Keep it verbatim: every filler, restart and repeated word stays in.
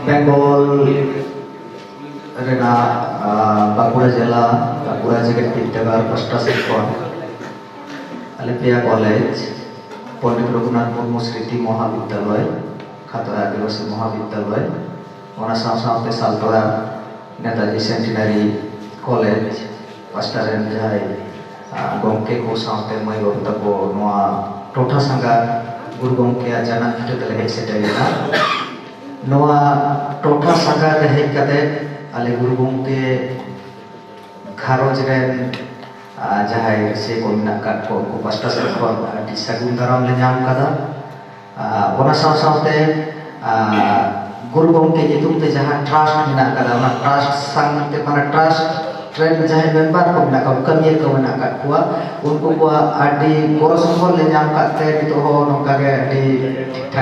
ᱵᱮᱝᱜᱚᱞ ᱨᱮᱱᱟᱜ ᱵᱟᱸᱠᱩᱲᱟ ᱡᱮᱞᱟ ᱵᱟᱸᱠᱩᱲᱟ ᱡᱮᱜᱮᱛ ᱵᱤᱨᱫᱟᱹᱜᱟᱲ ᱯᱟᱥᱴᱟ ᱥᱮᱫ ᱠᱷᱚᱱ ᱟᱞᱮ ᱯᱮᱭᱟ ᱠᱚᱞᱮᱡᱽ, ᱯᱚᱱᱰᱤᱛ ᱨᱚᱜᱷᱩᱱᱟᱛᱷ ᱢᱩᱨᱢᱩ ᱥᱨᱤᱛᱤ ᱢᱚᱦᱟᱵᱤᱫᱽᱫᱟᱞᱚᱭ, ᱠᱷᱟᱛᱲᱟ ᱟᱹᱫᱤᱵᱟᱹᱥᱤ ᱢᱚᱦᱟᱵᱤᱫᱽᱫᱟᱞᱚᱭ, ᱚᱱᱟ ᱥᱟᱶ ᱥᱟᱶᱛᱮ ᱥᱟᱞᱛᱳᱲᱟ ᱱᱮᱛᱟᱡᱤ ᱥᱮᱱᱴᱤᱱᱟᱨᱤ ᱠᱚᱞᱮᱡᱽ ᱯᱟᱥᱴᱟ ᱨᱮᱱ ᱡᱟᱦᱟᱸᱭ ᱜᱚᱢᱠᱮ ᱠᱚ ᱥᱟᱶᱛᱮ ᱢᱟᱹᱭ ᱵᱟᱹᱵᱩ ᱛᱟᱠᱚ ᱱᱚᱣᱟ ᱴᱚᱴᱷᱟ ᱥᱟᱸᱜᱷᱟᱨ ᱜᱩᱨᱩ ᱜᱚᱢᱠᱮᱭᱟᱜ ᱡᱟᱱᱟᱢ ᱵᱷᱤᱴᱟᱹ ᱛᱮᱞᱮ ᱦᱮᱡ ᱥᱮᱴᱮᱨ ᱞᱮᱱᱟ᱾ ᱱᱚᱣᱟ ᱴᱚᱴᱷᱟ ᱥᱟᱸᱜᱷᱟᱨ ᱨᱮ ᱦᱮᱡ ᱠᱟᱛᱮ ᱟᱞᱮ ᱜᱩᱨᱩ ᱜᱚᱢᱠᱮ ᱜᱷᱟᱨᱚᱸᱡᱽ ᱨᱮᱱ ᱡᱟᱦᱟᱸᱭ ᱨᱟᱹᱥᱤᱭᱟᱹ ᱠᱚ ᱢᱮᱱᱟᱜ ᱟᱠᱟᱫ ᱠᱚ, ᱩᱱᱠᱩ ᱯᱟᱥᱴᱟ ᱥᱮᱫ ᱠᱷᱚᱱ ᱟᱹᱰᱤ ᱥᱟᱹᱜᱩᱱ ᱫᱟᱨᱟᱢ ᱞᱮ ᱧᱟᱢ ᱟᱠᱟᱫᱟ᱾ ᱚᱱᱟ ᱥᱟᱶ ᱥᱟᱶᱛᱮ ᱜᱩᱨᱩ ᱜᱚᱢᱠᱮ ᱧᱩᱛᱩᱢ ᱛᱮ ᱡᱟᱦᱟᱸ ᱴᱨᱟᱥᱴ ᱢᱮᱱᱟᱜ ᱟᱠᱟᱫᱟ, ᱚᱱᱟ ᱴᱨᱟᱥᱴ ᱥᱟᱶᱛᱮ ᱢᱟᱱᱮ ᱴᱨᱟᱥᱴ ᱨᱮᱱ ᱡᱟᱦᱟᱸᱭ ᱢᱮᱢᱵᱟᱨ ᱠᱚ ᱢᱮᱱᱟᱜ ᱠᱚᱣᱟ, ᱠᱟᱹᱢᱤᱭᱟᱹ ᱠᱚ ᱢᱮᱱᱟᱜ ᱟᱠᱟᱫ ᱠᱚᱣᱟ, ᱩᱱᱠᱩ ᱠᱚᱣᱟᱜ ᱟᱹᱰᱤ ᱜᱚᱲᱚ ᱥᱚᱯᱚᱦᱚᱫ ᱞᱮ ᱧᱟᱢ ᱟᱠᱟᱫ ᱛᱮ ᱱᱤᱛᱚᱜ ᱦᱚᱸ ᱱᱚᱝᱠᱟ ᱜᱮ ᱟᱹᱰᱤ ᱴᱷᱤᱠ ᱴᱷᱟᱠ